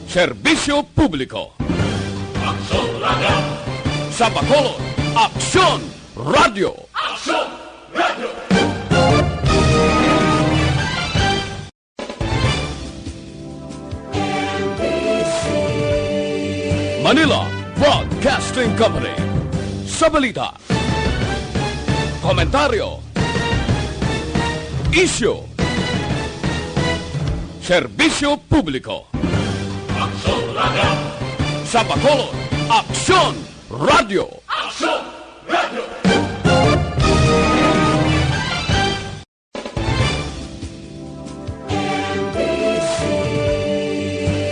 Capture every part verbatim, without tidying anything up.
Serbisyo publiko. Aksyon Radio. Sa Bacolod, Aksyon Radio. Aksyon Radio. Manila Broadcasting Company. Sa balita, komentaryo, isyu, serbisyo publiko. Aksyon Radio. Sa Bacolod, Aksyon Radio. Aksyon Radio.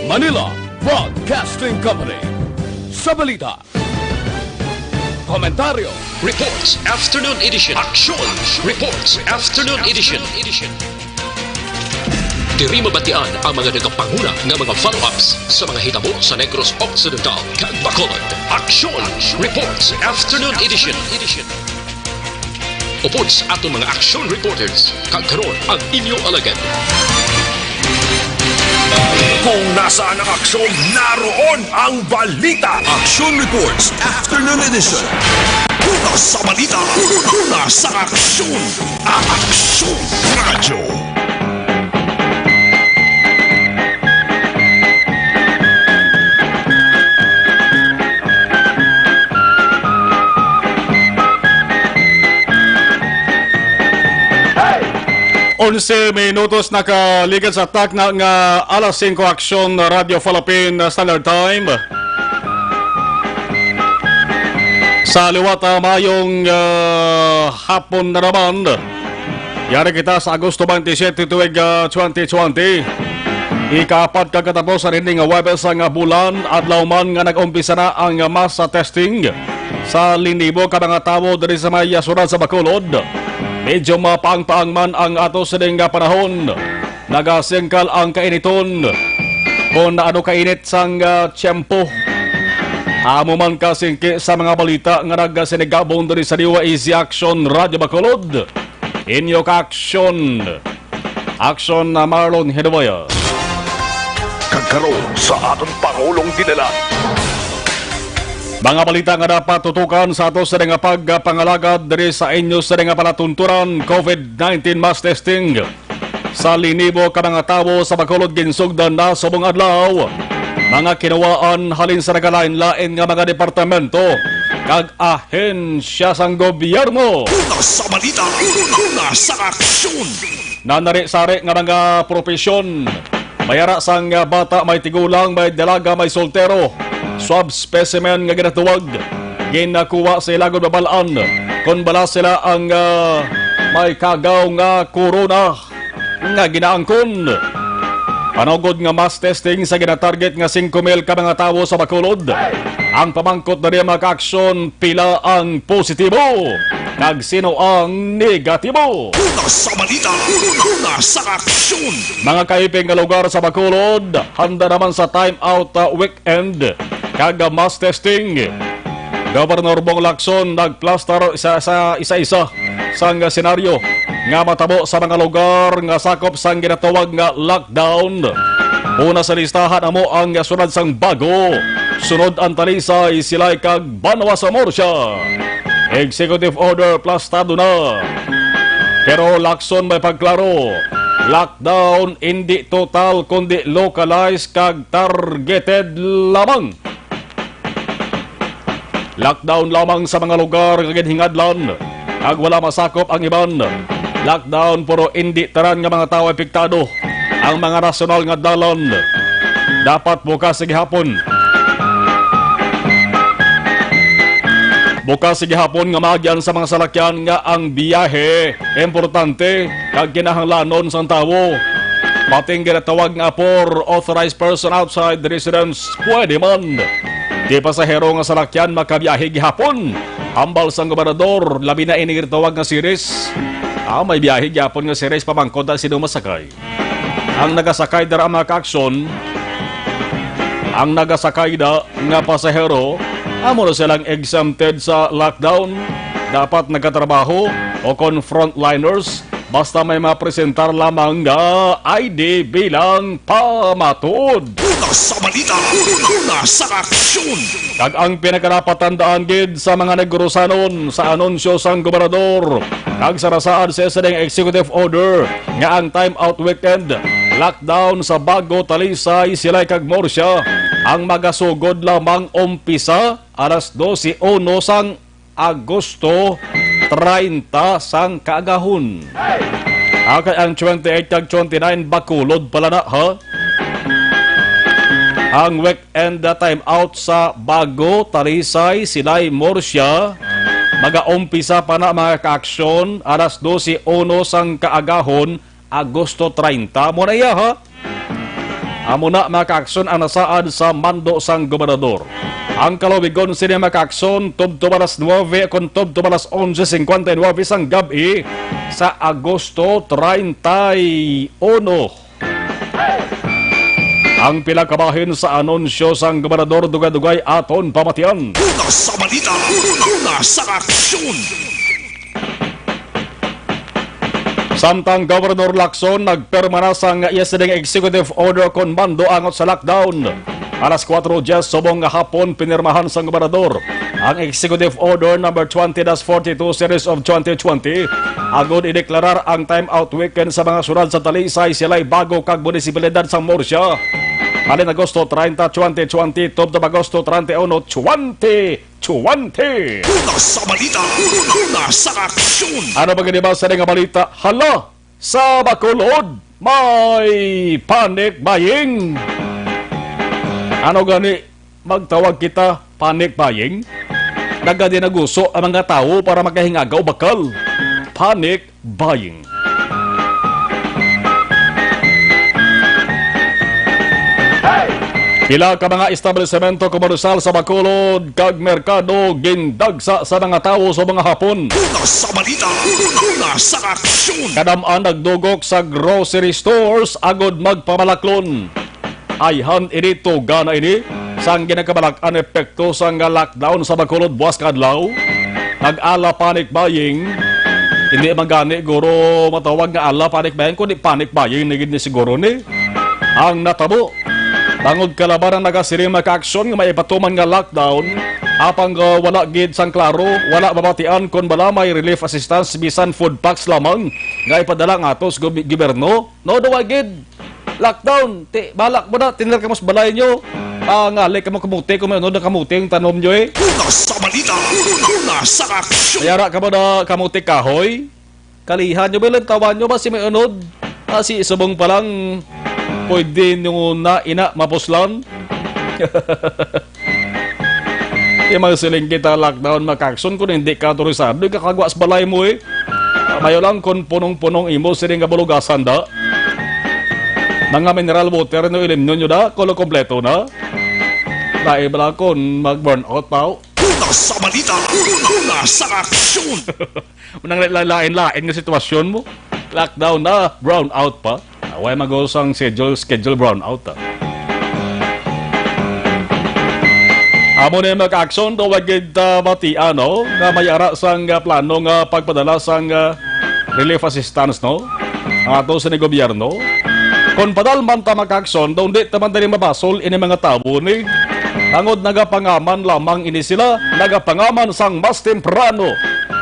Manila Broadcasting Company. Sa balita, komentaryo, Reports Afternoon Edition. Aksyon Reports Afternoon Edition. Diri mabatian ang mga nagapanguna nga mga follow-ups sa mga hitabo sa Negros Occidental kag Bacolod. Aksyon Reports Afternoon Edition. Upod sa aton mga aksyon reporters, kag karon ang inyo alagad. Kung nasaan ang aksyon, naroon ang balita. Action Reports Afternoon Edition. Una sa balita, una sa aksyon. Aksyon Radyo. Onse minutos nakaligad sa takna nga alas singko, Aksyon Radio Philippine Standard Time. Sa liwat, ah, mayong, ah, hapon na naman. Yari kita sa Agosto twenty-seven tuig, ah, twenty twenty. Ikaapat ka katapusan ini nga Huwebes nga bulan, adlaw man nga nag-umpisa na ang masa testing sa linibo ka mga tawo diri sa may, ah, syudad sa Bacolod. Medyo mapaang-paang man ang ato sining nga panahon. Nagasingkal ang kainiton. Kon ano kainit sang, ah, tiyempo. Amo man kasingki sa mga balita nga nagasinigabong diri sa D Y A C Action Radio Bacolod. Inyo ka-aksyon. Aksyon na Marlon Hinuwaya. Kag karon sa aton Pangulong Dinalan. Mga balita nga dapat tutukan sa ato sa nga pagpangalagad diri sa inyo sa nga palatuntunan, COVID nineteen mass testing. Sa linibo ka mga tawo sa Bacolod ginsugdan na subong adlaw, mga kinuwaan halin sa nagalain-lain nga mga departamento kag ahensya sang gobyerno. Una sa balita, una sa aksyon. Nanari-sari nga mga propesyon, may ara sang bata, may tigulang, may dalaga, may soltero. Swab specimen nga ginatuwag, ginakuha sa ila gud mabal-an kon bala sila ang, ah, may kagaw nga corona nga ginaangkon. Panugod nga mass testing sa ginatarget nga singko mil ka mga tawo sa Bacolod. Ang pamangkot diri, mga kaaksyon, pila ang positibo kag sino ang negatibo? Una sa balita, una sa aksyon. Mga kaiping nga lugar sa Bacolod, handa naman sa time out, ah, week and kag mass testing. Governor Bong Lacson nagplastar sa, sa isa-isa sang senaryo nga matabo sa mga lugar nga sakop sang ginatawag nga lockdown. Una sa listahan amo ang syudad sang Bago, sunod ang Talisay, Silay kag Banwa sa Murcia. Executive order plastado na. Pero Lacson may pagklaro, lockdown indi total kundi localized kag targeted lamang. Lockdown lamang sa mga lugar nga ginhingadlan, kag wala masakop ang iban. Lockdown, pero indi tanan nga mga tawo apektado. Ang mga nasyonal nga dalan dapat bukas sa gihapon. Bukas sa gihapon nga maagyan sa mga salakyan nga ang biyahe importante kag kinahanglanon sang tawo. Pati ang ginatawag nga for authorized person outside residence, pwede man. Di pasahero nga salakyan makabiyahe gihapon. Hambal sang gobernador, labi na ini ginatawag nga series. Ah, may biyahe gihapon nga series, pamangkot na sino masakay. Ang nagasakay dira, mga kaaksyon, ang nagasakay da nga pasahero, amo na silang exempted sa lockdown. Dapat nagatrabaho o kon frontliners, basta may mapresentar lamang nga I D bilang pamatuod. Una Sa balita, una sa aksyon. Kag ang pinakadapat tandaan gid sa mga Negrosanon sa anunsyo sang gobernador kag sa nasaad sa isa ding executive order nga ang time out weekend, lockdown sa Bago, Talisay, Silay kag Murcia ang magasugod lamang umpisa alas dose uno sang Agosto treinta sang kaagahon. Okay, ang twenty-eight kag twenty-nine Bacolod pala na, ha? Ang weekend time out sa Bago, Talisay, Silay, Murcia, magaumpisa pa na, mga kaaksyon, alas dose uno sang kaagahon, Agosto treinta. Mo na iya, ha? Amo na, mga kaaksyon, ang nasaad sa mando sang gobernador. Ang kalawigon sini, mga kaaksyon, tubtob alas nuebe kon tubtob alas onse cincuenta y nueve sang gab-i sa Agosto treinta y uno. Ang pila ka bahin sa anunsyo sang gobernador, dugay-dugay aton pamatian. Una sa balita, una sa aksyon. Samtang Governor Lacson nagpirma na sang iya sining executive order kon mando angot sa lockdown. Alas kuwatro diyes subong nga hapon, pinirmahan sang gobernador ang Executive Order number twenty dash forty-two series of twenty twenty, agud ideklarar ang time out weekend sa mga syudad sa Talisay, Silay, Bago, kag munisipalidad sang Murcia. Halin Agosto treinta, twenty twenty, tubtob Agosto treinta y uno, twenty twenty. Una sa balita, una sa aksyon. Ano ba gani ba sa nga balita? Hala, sa Bacolod, may panic buying. Ano gani, magtawag kita panic buying? Nagadinaguso ang mga tawo para makahingagaw bakal. Panic buying. Pila ka mga establisemento komersyal sa Bacolod kag merkado gindagsa sa mga tawo sa mga hapon. Una sa balita, una sa aksyon. Kadam-an nagdugok sa grocery stores agod magpamalaklon. Ayhan ini, tuga na ini sang ginakabalak-an epekto sang lockdown sa Bacolod buwas nga adlaw. Nag-ala panic buying. Hindi man gani, guro, matawag nga ala panic buying, kundi panic buying na gid ni siguro ni ang natabo. Tungod kalabanan nagasiring mga kaaksyon nga may ipatuman nga lockdown, apang, ah, wala gid sang klaro, wala mabatian kon bala may relief assistance bisan food packs lamang nga ipadala nga ato sa gobi-, gobyerno. No, daw gid. Lockdown. Ti, balak mo na, tinir ka mo sa balay nyo. Ah, ngali ka mo kamuti, kung may unod na kamuti ang tanom nyo eh. Una sa balita, una sa aksyon. Mayara ka mo na kamuti kahoy. Kalihan nyo, bilang tawan nyo ba si may unod? Ah, si subong pa lang, pwede nyo na ina mapuslan. Di magsiling kita lockdown, mga kaaksyon, kung hindi ka autorisado, ikakagwa sa balay mo eh. Mayo lang kung punong-punong imo sini nga bulugasan da. Mga mineral water no ilim nyo da, kulo kompleto na. Lain bala kung mag-burn out pa, oh. Una sa balita, una sa aksyon. Manang la-, lain-lain nga sitwasyon mo. Lockdown na, brown out pa. Ah, way magos ang schedule, schedule brown out, ah. Amo na yung mga aksyon, daw wag gid, ah, batian, no? Nga may ara sang, ah, plano nga pagpadala sang, ah, relief assistance, no? Ang ato sa ni gobyerno. Kung padalman ta mga aksyon, daw di ta man dali mabasol ini mga tawo ni. Tangod nagapangaman lamang ini sila, nagapangaman sang mas temprano.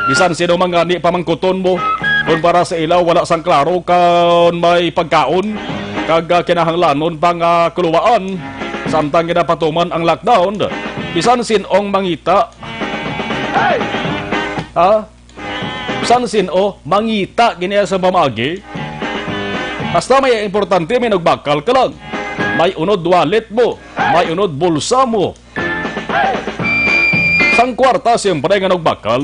Bisan sino man gani pamangkuton mo, kung para sa ila wala sang klaro kon may pagkaon, kag, ah, kinahanglanon pang, ah, kuluwaan, samtang ginapatuman ang lockdown, bisan sin-ong mangita. Ha? Bisan sin-o, mangita gini sa pamaagi. Basta may importante, may nagbakal ka lang. May unod wallet mo, may unod bulsa mo. Sang kwarta, siyempre, nga nagbakal.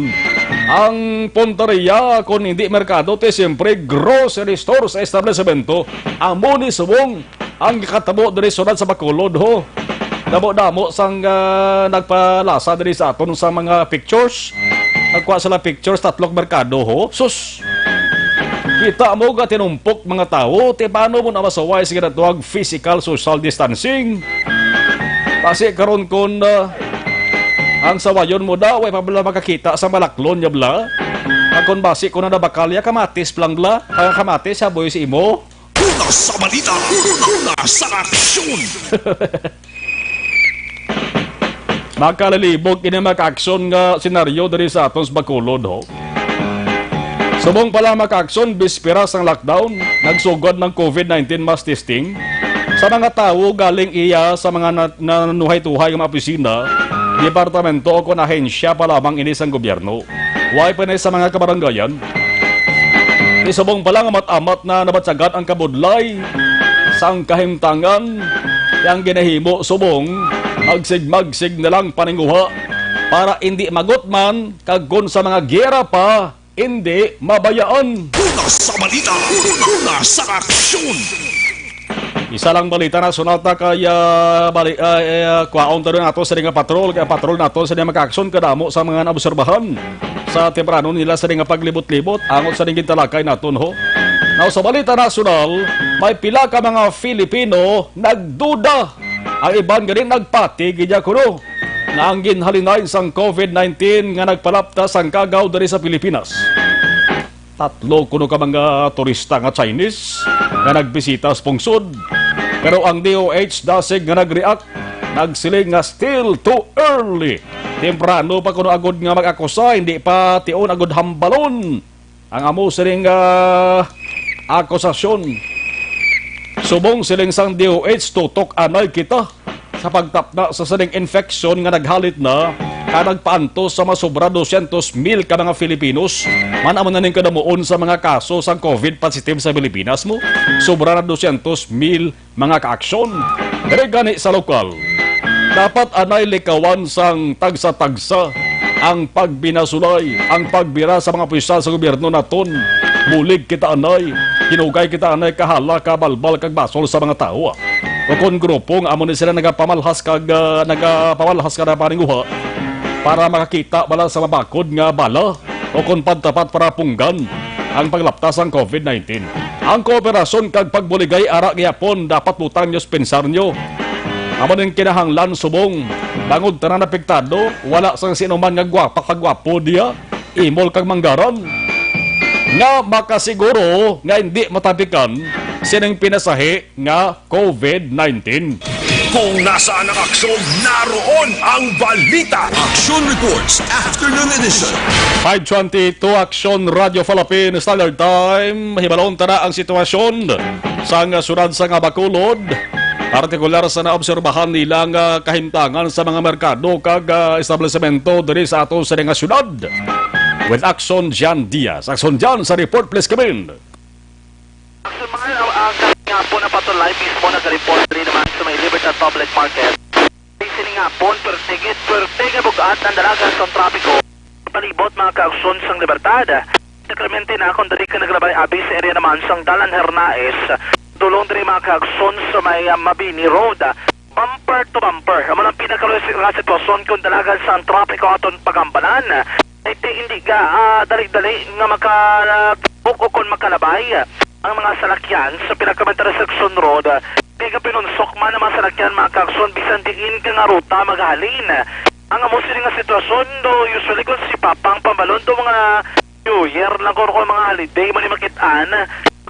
Ang punteriya, kung hindi merkado, ti siyempre grocery store sa establishmento. Amo ni subong ang katabo diri sa syudad sa Bacolod, ho. Damo-damo sang, ah, nagpalasa diri sa aton sa mga pictures. Nagkuha sila pictures, tatlong merkado, ho. Sus! Kita mo nga tinumpok mga tawo, ti paano mo na masuway sa ginatawag physical social distancing? Basi karon kon, ah, ang sawayon mo daw, way pa bala makakita sa malaklon niya bala. Akon basi ko na nabakalya, kamatis pa lang bala. Ang kamatis, saboy sa imo. Una sa balita, una sa aksyon. Makalilibog ini makaaksyon nga senaryo diri sa aton sa Bacolod, ho. Subong pa lang makaaksyon, bispera sang lockdown, nagsugod ng covid nineteen mass testing sa mga tawo galing iya sa mga na-, nanuhay-tuhay nga mga opisina, departamento o kon ahensya pa lamang ini sang gobyerno. Way pa ni sa mga kabaranggayan. Isubong pa lang amat-amat na nabatyagan ang kabudlay sang kahimtangan, yang ginahimo subong magsig-magsig na lang paninguha para indi magutman kag kon sa mga giyera pa indi mabayaan. Una sa balita, una sa aksyon. Isa lang balita nasyonal ta kay, ah, bali-, ah, eh, ah, kwaon ta rin ato sa nga patrol, kay patrol nato sa nga makaaksyon kadamo sa mga naobserbahan sa temprano nila sa nga paglibot-libot, angot sa ning gintalakay naton, ho. Now, sa balita nasyonal, may pila ka mga Filipino nagduda, ang iban gani nagpati gid kuno nga ang ginhalinay sang covid nineteen nga nagpalapta sang kagaw diri sa Pilipinas. Tatlo kuno ka mga turista nga Chinese nga nagbisita sa pungsod. Pero ang D O H dasig nga nag-react, nagsiling nga still too early. Temprano pa kuno agud nga mag-akusa, hindi pa tion agud hambalon ang amo sining, ah, akusasyon. Subong siling sang D O H, tutok anay kita sa pagtapna sa sining infeksyon nga naghalit na ka nagpaantos sa masobra dosyentos mil ka mga Filipinos. Man amo na ning kadamuon sa mga kaso sang covid positive sa Pilipinas mo. Sobra na dosyentos mil mga kaaksyon. Diri gani sa lokal, dapat anay likawan sang tagsa-tagsa ang pagbinasulay, ang pagbira sa mga opisyal sa gobyerno naton. Bulig kita anay, hinugay kita anay, kahala, kabalbal, kag basol sa mga tawo, ah. O kon grupo nga amo ni sila nagapamalhas kag, ah, nagapamalhas kada paninguha para makakita bala sa mabakod nga bala o kon pagtapat para punggan ang paglapta sang covid nineteen. Ang kooperasyon kag pagbuligay ara gihapon dapat butang nyo sa pensar nyo. Amo ning kinahanglan subong bangod tanan apektado, wala sang sino man nga gwapa kag gwapo diya, imol kag manggaran, nga makasiguro nga hindi matapikan sining pinasahi nga covid nineteen. Kung nasaan ang aksyon, naroon ang balita. Action Reports, Afternoon Edition. Five twenty-two, Aksyon, Radyo Falapin, Standard Time. Hibalon ta na ang sitwasyon sa nga syudad sa nga Bacolod, partikular sa naobserbahan nila nga kahimtangan sa mga merkado kag, ah, establisemento diri sa ato sa nga syudad. With Action Jan Diaz. Action Jan sa report, please come in. Action, mga, ah, ah, kahapon na patulay mismo nagareport diri naman sa may Libertad Public Market. Sining hapon, pertigit, perti nga bug-at ang dalagan sa trapiko. Palibot, mga kaaksyon sang Libertad. Sa Clementina, kung diri ka naglabay abi sa area naman sang Dalan Hernaez, dulong diri, mga kaaksyon, sa may, ah, Mabini Road. Bumper to bumper. Amo lang pinakaluwas nga sitwasyon kung dalagan sa ang trapiko aton pagambalan. Ay, ti-, hindi ka, ah, dali-dali nga makatubok o kon makalabay ang mga salakyan sa pinakakomentary section road. Kaya ka pinunsok man ang mga salakyan, mga kaaksyon, bisan diin ka nga ruta maghalin. Ang amo sini nga sitwasyon, do, usually kung si Papang pambalon do mga New Year lang, kung, kung mga holiday mo ni makit-an.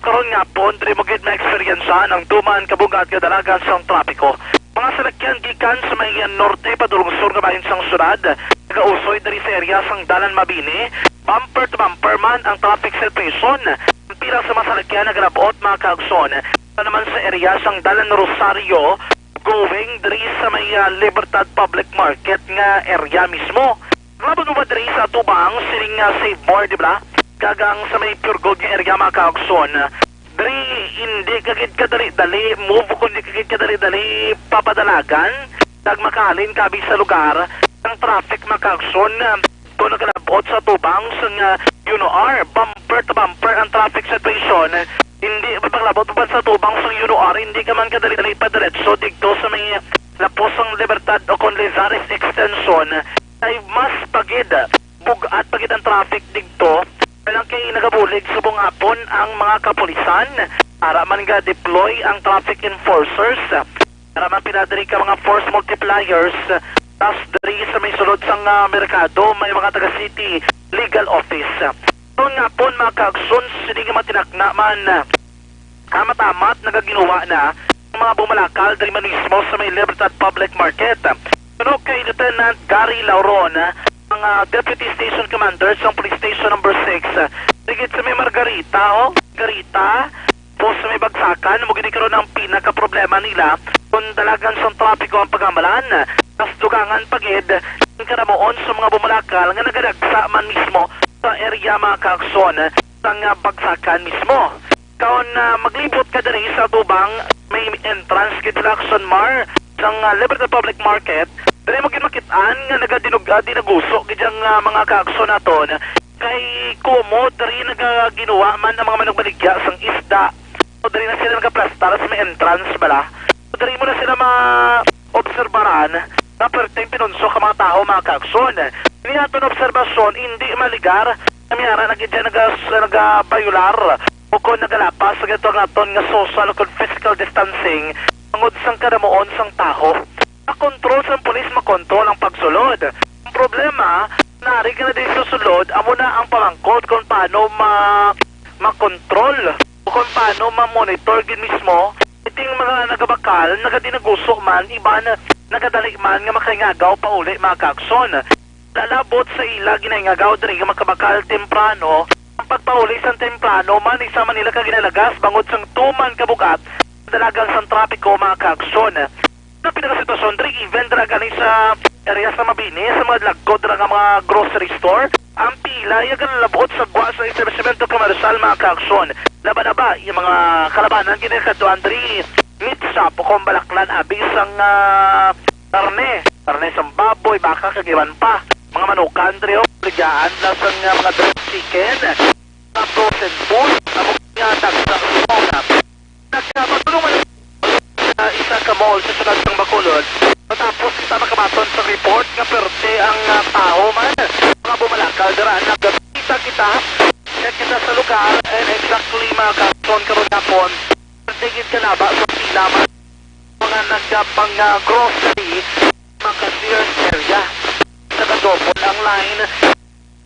Karon nga hapon, diri mo gid ma-experiencean ang tuman kabug-at nga dalagan sang trapiko. Mga salakyan gikan sa may norte padulong sur nga bahin sang syudad, nagausoy diri sa area sang Dalan Mabini, bumper to bumper man ang traffic situation. Ang pila sa mga salakyan nagalabot, mga kaaksyon, pa naman sa area sang Dalan Rosario, going diri sa may, ah, Libertad Public Market nga area mismo. Labot mo ba diri sa atubang sining, ah, Save More, di ba? Kag ang sa may Pure Gold nga area, mga kaaksyon, diri hindi ka gid kadali-dali move, kundi ka gid kadali-dali papadalagan, kag makahalin ka abi sa lugar ang traffic, mga kaaksyon. Kung nagalabot sa atubang sa nga Yuno R, bumper to bumper ang traffic situation. Hindi pa paglabot pa sa atubang sa Yuno R, hindi ka man kadali-dali padiretso didto sa may lapos sang Libertad o kon Lizares Extension. Kay mas pa gid, bug-at pa gid ang traffic didto. Kailang kay nagabulig subong hapon ang mga kapulisan. Ara man ga-deploy ang traffic enforcers. Ara man pila diri ka mga force multipliers. Tas diri sa may sulod sang, ah, merkado, may mga taga City Legal Office. Doon nga pon, mga kaaksyon, sini nga matinakna man, Hamat-hamat nagaginuwa na ang mga bumalakal diri man mismo sa may Libertad Public Market. Suno kay Lieutenant Gary Lauron, ang, ah, Deputy Station Commander sa Police Station Number Six, ah, diri gid sa may Margarita, oh, Margarita, tapos sa may Bagsakan, amo gid karon ang pinakaproblema nila kung dalagan sang trapiko ang pagamalan. Mas dugangan pa gid ang karamuon sa mga bumalakal nga nagadagsa man mismo sa area, mga kaakson, sang, ah, Bagsakan mismo. Karon, ah, maglibot ka diri sa tubang, may entrance gid sa Lacson Mar sang, ah, Liberty Public Market. Diri mo gid makit-an nga nagadinug-, ah, dinaguso gid ang, ah, mga kaakson naton. Kay kumo diri nagaginuwa man ang mga manugbaligya sang isda. So, diri na sila nagaplastar sa may entrance bala. So, diri mo na sila maobserbaran nga perting pinunsok ang mga tawo, mga kaakson. Ini aton obserbasyon, hindi maligar. Kami ara na gid dyan nagas-, nagabayular o kon nagalapas sa ginatawag naton nga social o kon physical distancing tungod sang kadamuon sang tawo. Makontrol sang pulis, makontrol ang pagsulod. Ang problema, nari ka na din sa sulod, amo na ang pamangkot kung paano ma-, makontrol o kung paano ma-monitor gid mismo. Iting mga nagabakal, nagadinaguso man, iban nagadali man nga makahingagaw pauli, mga kaakson. Lalabot sa ila ginahingagaw diri nga makabakal temprano. Ang pagpauli sang temprano man, isa man nila ka ginalagas bangod sang tuman ka bug-at, dalagan sang trapiko, mga kaakson. Ang pinakasitwasyon diri, even dira gani sa area sa Mabini, sa mga lagkod dira nga mga grocery store, ang pila iya ginalabot sa gwa sa establishmento komersyal, mga kaakson. Laban na ba yung mga kalabanan ginakadtuan diri, meat shop o kung balaklan abi sang, ah, karne, karne sang baboy, baka, kag iban pa. Mga manukan diri, oh, ligayaan na sang, ah, mga dressed chicken, mga frozen food, amo nga dagsa sa mga Nagpatulong man sa isa ka mall sa siyudad sang Bacolod. Matapos kita makabaton sa report nga perte ang, ah, tawo man, mga bumalakal dira. Nagkita kita, check kita sa lugar, and exactly, mga kaakson, karon gapon, perte gid kalaba sa pila man mga nagpang, ah, grocery, mga cashiers area. Nagadouble ang line,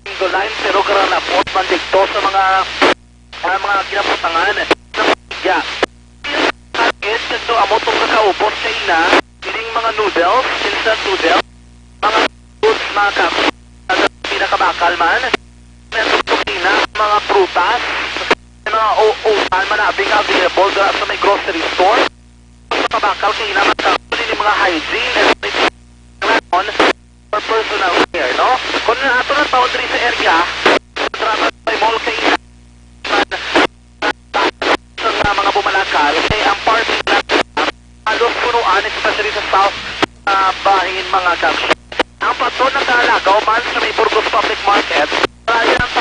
single line, pero karalapot man dito sa mga, ah, mga ginabutangan sa pamilya. Target kadto amo tong nakaubos kaina, ining mga noodles, instant noodles, mga foods, mga ka-, pinakabakal man. Meron po kaina, mga prutas, mga u-, utan, manabing available dira sa may grocery store. Sa kabakal kaina, mga ka-, ini mga hygiene and sanitation for personal care, no? Kung ato na taon diri sa area, sa Mall kaina, sa mga, mga bumalakal, kay ang parking lot halos punuan, especially sa south, ah, bahin, mga kaps. Ang pato nakalagaw man sa may Burgos Public Market, kaya ang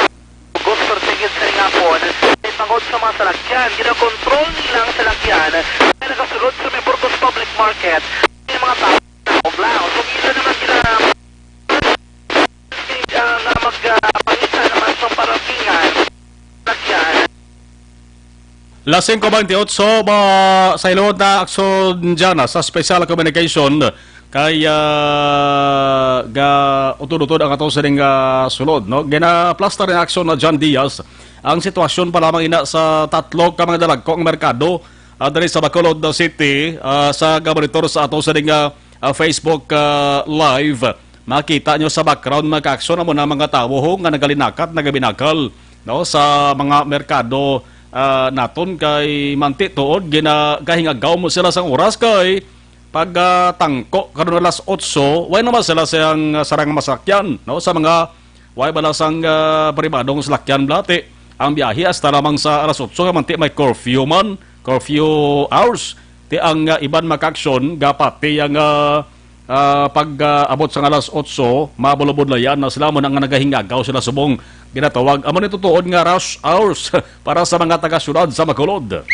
Burgos, pertigit sa hapon, ay tungod sa mga salakyan, ginakontrol nila ang salakyan, kaya nagasulod sa may Burgos Public Market, may mga tao, tao lang. So, minsan naman gina-, ah, nga mag-, ah, pangita naman sa parkingan, salakyan. Las singko bentiocho, ba, sa ilod na aksyon dyan, ah, sa special communication kay, ah, ga utod-utod ang ato sining, ah, sulod, no? Ginaplastar ni aksyon na John Diaz ang sitwasyon pa lamang ina sa tatlo ka mga dalagko ang merkado, ah, diri sa Bacolod City, ah, sa gabalitor sa ato sining, ah, ah, Facebook, ah, Live. Makita nyo sa background, mga kaaksyon, amo na mga tawo ho nga nagalinakat, nagabinakal, no, sa mga merkado, ah, naton kay manti tuod gina-, gahingagaw mo sila sang oras kay pag, ah, tangko karon alas otso, way naman sila siyang, ah, sarang masakyan, no, sa mga way bala sang, ah, pribadong salakyan, blati. Ang biyahe hasta lamang sa alas otso, kay manti may curfew man, curfew hours. Ti ang, ah, iban makaaksyon, gapati ang, ah, ah, pag, ah, abot sang alas otso, mabulabudlayan na sila, mo na nga nagahingagaw sila subong ginatawag. Amo ni tutuod nga rush hours para sa mga taga-syudad sa Bacolod.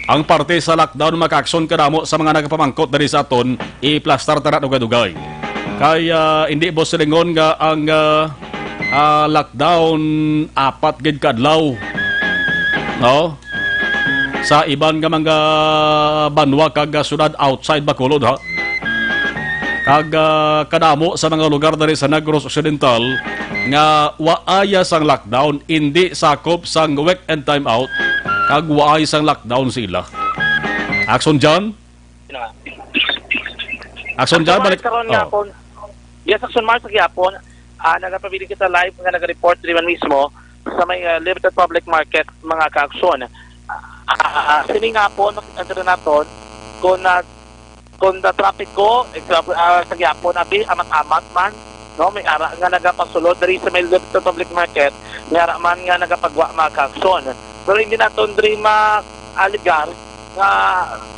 Ang parte sa lockdown makaaksyon kadamo sa mga nagapamangkot diri sa aton, iplastar tana dugay-dugay. Kay, ah, hindi mo silingon nga ang, ah, ah, lockdown apat gid ka adlaw. No? Sa iban nga mga banwa kag, ah, syudad outside Bacolod, ha? Kag, ah, kadamo sa mga lugar diri sa Negros Occidental nga waaya sang lockdown, indi sakop sang weekend timeout, kag waay sang lockdown sa ila. Action John? Yun na nga. Action John, Action balik. Mars, karon nga Oh. Hapon. Yes, Action Mars, sa gihapon. Ah, nagapabilin kita live nga nag-report diri man mismo sa may, ah, limited public market, mga ka-aksyon. Ah, sini nga hapon, makita naton kung na kung na trapiko, example, ah, sa gihapon, abi, amat-amat man, no? May ara nga nagapasulod diri sa may limited public market, may ara man nga nagapagwa, mga ka-aksyon. Pero hindi naton diri ma-alegar nga,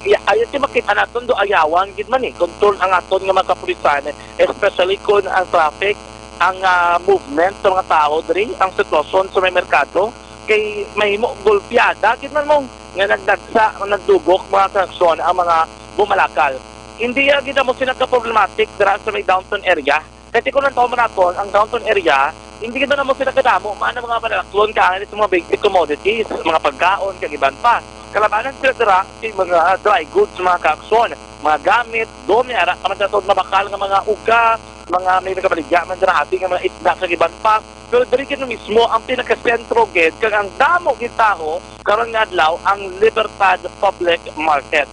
ya-, ayon ti makita naton do ayawan gid man, eh, control ang aton nga mga kapulisan, especially kung ang traffic, ang, ah, movement sa mga tao diri, ang sitwasyon sa may merkado, kay mahimo gulpiada gid man mo nga nagdagsa o nagdugok, mga ka-aksyon, ang mga bumalakal. Hindi, ah, gid amo sila ka-problematic dira sa may downtown area. Kasi kung ang tawag naton, ang downtown area, hindi gid amo sila kadamo man ang mga malalaklon kaangin sa mga basic commodities, mga pagkaon, kag iban pa. Kalabanan sila dira si mga dry goods, mga ka-aksyon, mga gamit, do may ara ka man sa mabakal nga mga uga, mga may nagabaligya man dira, abi nga mga isda, kag iban pa. Pero diri gid mismo ang pinakasentro gid kag ang damo gid tawo karon nga adlaw, ang Libertad Public Market.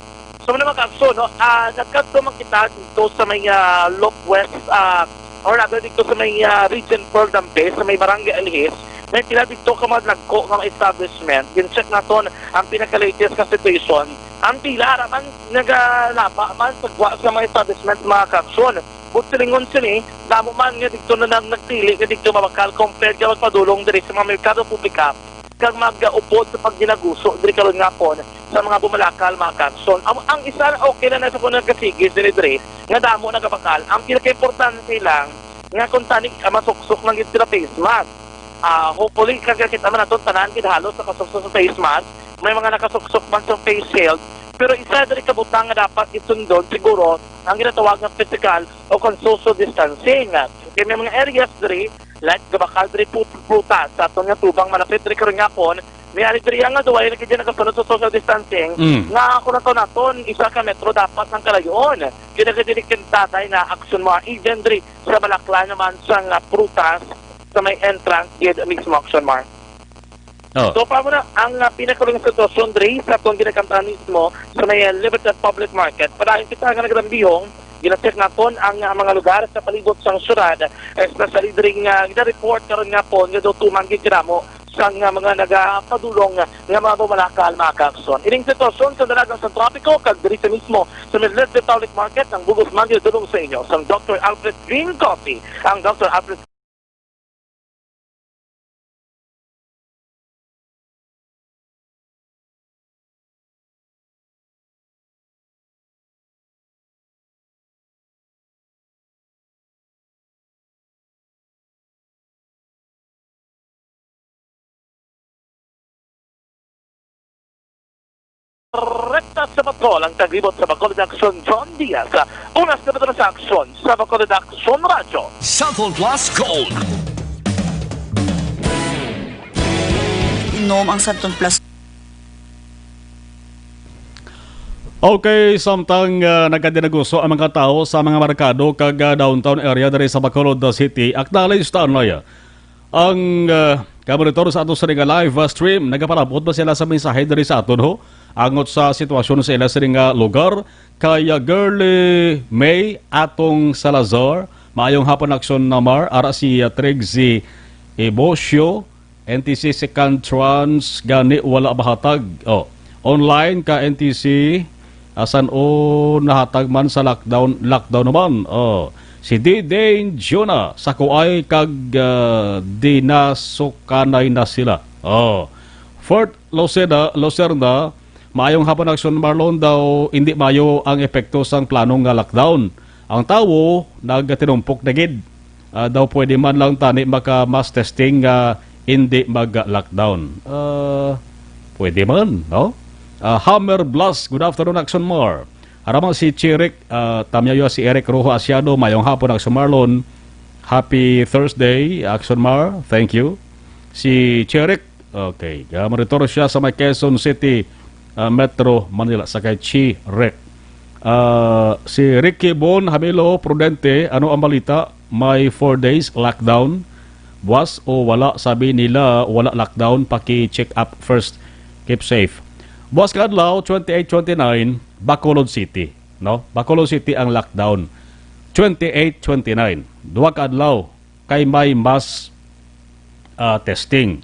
So, mga ka-aksyon, no, ah, nagkadto man kita dito sa may, ah, Loc West, ah, or rather dito sa may, ah, Region four Dambe, sa may Barangay Alihis, may pila dito ka mga dagko nga mga establishment. Gin-check naton ang pinaka-latest nga situation. Ang pila ra man nagalaba man sa gwa sa mga establishment, mga ka-aksyon. But silingon sini, damo man nga dito na nang nagpili nga dito mabakal compared ka magpadulong diri sa mga merkado publika kag mag-upod sa pagginaguso diri karon nga hapon sa mga bumalakal, mga ka-aksyon. Ang, ang isa, okay na na sa kung nagkasigis diri, diri nga damo nagabakal. Ang pinakaimportante lang nga kung tani, ah, masuksok lang gid sila face mask. Ah, hopefully, kagakita man naton tanan gid halos nakasuksok sa face mask. May mga nakasuksok man sa face shield. Pero isa diri ka butang nga dapat isundon siguro ang ginatawag nga physical o kung social distancing. Kay may mga areas diri, like gabakal diri put-, prutas sa aton nga tubang malapit diri karon nga hapon, may ari diri nga duway na gid nagasunod sa social distancing, Mm. nga kung nato naton isa ka metro dapat ang kalayoon. Kaya gid kinatay na aksyon mo, even diri sa balakla naman sang, ah, prutas sa may entrance gid mismo, aksyon, Mark. Oh. So, pa mo na ang, ah, pinakahuling sitwasyon diri sa aton ginakantahan mismo sa may, ah, Libertad Public Market. Padayon kita nga nagalambihong, gina-check naton ang, ah, mga lugar sa palibot sang syudad, especially diri nga gina-report karon nga hapon nga daw tuman gid kadamo sang, ah, mga nagapadulong nga mga bumalakal, mga ka-aksyon. Ining sitwasyon sa dalagan sa trapiko kag diri sa mismo sa may Libertad Public Market, ang Bugos Mandio, dulong sa inyo sang Doctor Alfred Green Coffee. Ang Doctor Alfred Rekta sa patrol ang taglibot sa Bacolod Action, John Diaz. Oras na ba sa aksyon sa Bacolod Action Radyo? Santon Plus Gold. Inom ang Santon Plus. Okay, samtang, ah, nagkadinaguso ang mga tawo sa mga merkado kag, ah, downtown area diri sa Bacolod City, acknowledge ta, Noy, ang, ah, kamonitor sa ato sa nga live, ah, stream, nagapalabot ba sila sa mensahe diri sa aton, ho? Angot sa sitwasyon sa ila sa nga lugar, kay, ah, Girly May Atong Salazar, maayong hapon, Action Namar, ara si, ah, Trixie Ibosio, N T C second tranche gani wala mahatag. Oh, online ka N T C, asan o nahatag man sa lockdown, lockdown naman. Oh, si D Dane Juna sa Kuay kag, ah, dinasukanay na sila. Oh, Fort Luceda, Lucerna, maayong hapon, Action Marlon, daw hindi mayo ang epekto sang plano nga lockdown. Ang tawo nagatinumpok na gid. Ah, daw pwede man lang tani maka mass testing nga hindi mag-lockdown. Ah, pwede man, no? Ah, Hammer Blast, good afternoon, Action Mar. Ara man si Chirik, ah, tamyayo si Eric Rojo Asiado, mayong hapon, Action Marlon. Happy Thursday, Action Mar. Thank you. Si Chirik, okay, ah, monitor siya sa may Quezon City, ah, Metro Manila, sa kay Chirik. Ah, Si Ricky Bon Hamilo Prudente, ano ang balita? May four days lockdown? Buwas o wala? Sabi nila wala lockdown, paki-check up first. Keep safe. Buwas ka adlaw, twenty-eight, twenty-nine, Bacolod City, no? Bacolod City ang lockdown. Twenty-eight, twenty-nine. Duha ka adlaw kay may mass, ah, testing.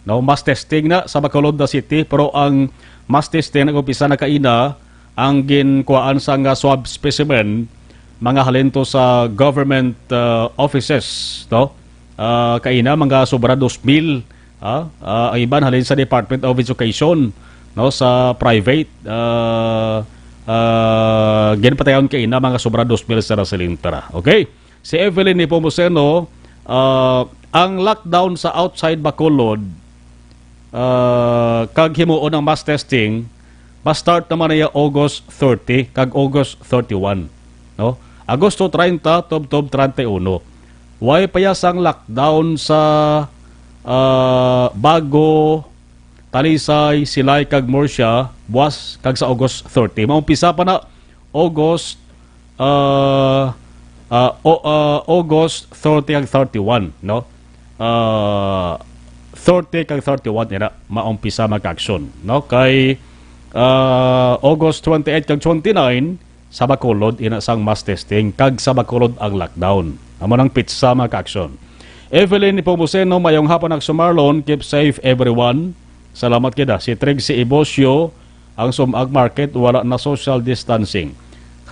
No, mass testing na sa Bacolod na City, pero ang mass testing nag-umpisa na kaina ang ginkuhaan sa nga swab specimen, mga halin to sa government, ah, offices, no? Ah, kaina, mga sobra dos mil, ah, ah, ang iban halin sa Department of Education, no, sa private, ah, ah, ginpatayon kaina, mga sobra dos mil sa Rasalintra. Okay? Si Evelyn Nepomuceno, ah, ang lockdown sa outside Bacolod, ah, kag himuon ang mass testing, ma-start naman niya August thirty kag August thirty-one, no? Agosto treinta tubtob treinta y uno. Way pa ya sang lockdown sa, ah, Bago, Talisay, Silay, kag Murcia, buwas kag sa August thirty. Maumpisa pa na August, ah, ah, o-, ah, August thirty kag thirty-one, no? Ah, thirty kag thirty-one ina maumpisa mag-action, no? Kay, ah, August twenty-eight kag twenty-nine, sa Bacolod ina sang mass testing kag sa Bacolod ang lockdown. Amo nang pitsa, mga ka-aksyon. Evelyn Nepomuceno, mayong hapon, Aksyon Marlon. Keep safe, everyone. Salamat kita. Si Trixie Ibosio, ang Sumag Market, wala na social distancing.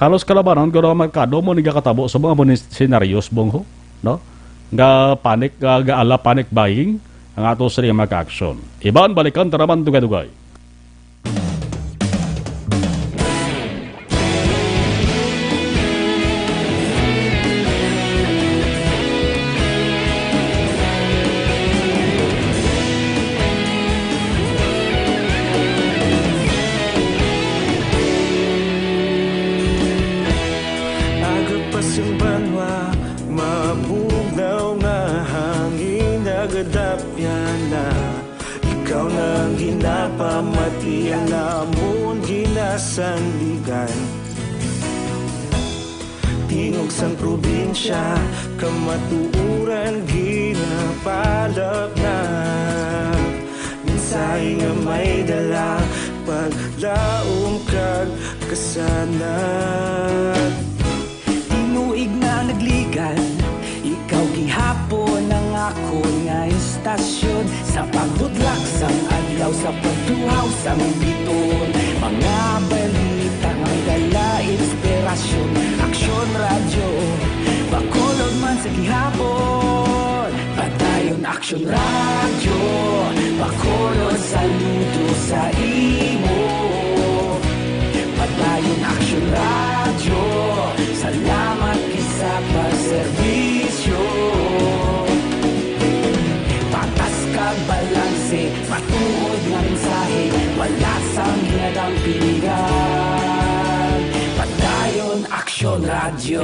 Halos kalabanan ko na merkado mo nagakatabo sa mga munis-, senaryos, Bongho, no? Nga panic, nga gaala panic buying ang ato sa mga ka-aksyon. Iban, balikan ta naman dugay-dugay. Aga pa sing banwa, mabugnaw nga hangin, nagadapyan na. Ikaw na ang ginapamati, ang amon ginasandigan. Tingog sang probinsya, kamatuoran ginapalapnap. Mensahe nga may dala, paglaom kag kasanag. Tinuig na nagligan, ikaw gihapon ang akon nga istasyon. Sa pagbutlak sang adlaw, sa pagtuhaw sang bituon, mga balita nga may dala inspirasyon. Aksyon Radyo, Bacolod man sa gihapon. Padayon Aksyon Radyo, Bacolod, saludo sa imo. Padayon Aksyon Radyo, salamat gid sa pagserbisyo. Patas kag balanse, matuod nga mensahe, wala sang ginadampingan. Padayon Aksyon Radyo.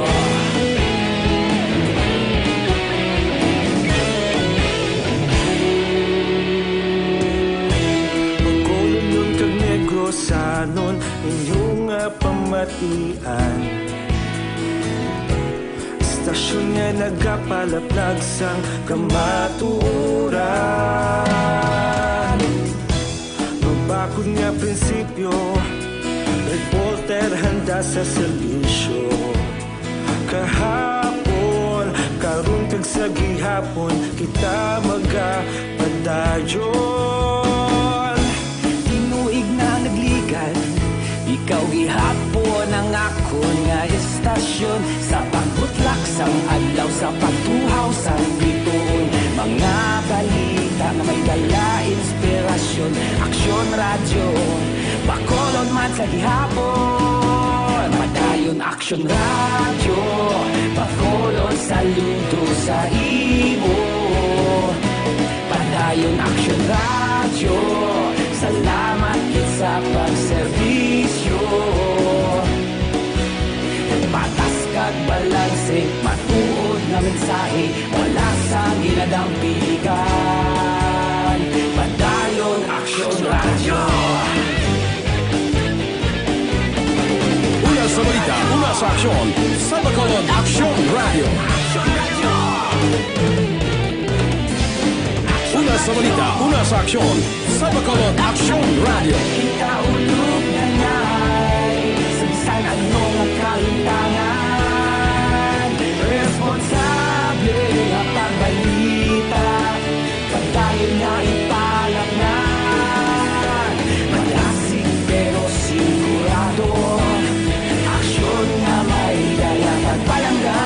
Bacolodnon kag Negrosanon, inyo nga pamatian. Istasyon nga nagapalaplag sang kamatuoran. Mabakod nga prinsipyo, reporter handa sa serbisyo. Kahapon, karon kag sa gihapon, kita magapadayon. Tinuig na nagligan, ikaw gihapon ang akon nga istasyon. Sa pagbutlak sang adlaw, sa pagtuhaw sang bituon, mga balita nga may dala inspirasyon. Aksyon Radyo, Bacolod man sa gihapon. Padayon Aksyon Radyo, Bacolod, saludo sa imo. Padayon Aksyon Radyo, salamat gid sa pagserbisyo. Patas kag balanse, matuod nga mensahe, wala sang ginadampigan. Padayon Aksyon Radyo. Una sa balita, una Sa aksyon, sa Bacolod Aksyon Radio. Una sa balita, una sa aksyon, sa Bacolod Aksyon Radio. Kita ulog na ngay, sa bisan ano nga kalintangan, responsable nga pagbalita. Padayon nga ipalapnan, malasig pero sigurado. Aksyon nga may dala pagpalangga.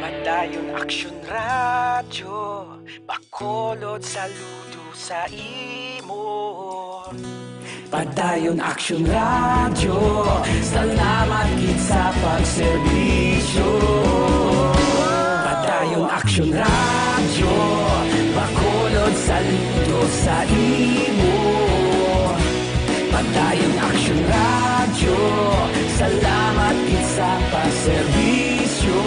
Padayon Aksyon Radyo, Bacolod, saludo sa imo. Padayon Aksyon Radyo, salamat gid sa pagserbisyo. Padayon Aksyon Radyo, Bacolod, saludo sa imo. Padayon Aksyon Radyo, salamat gid sa pagserbisyo.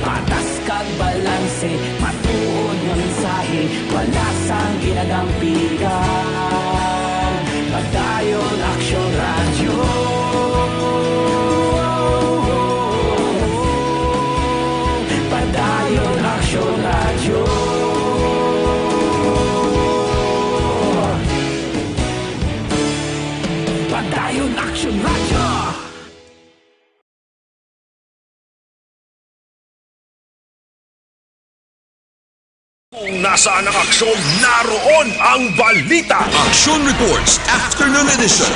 Patas kag balanse, matuod nga mensahe, wala sang ginadampigan. Padayon Aksyon Radyo. Padayon Aksyon Radyo. Padayon Aksyon Radyo. Kung nasaan ang aksyon, naroon ang balita. Action Reports, Afternoon Edition.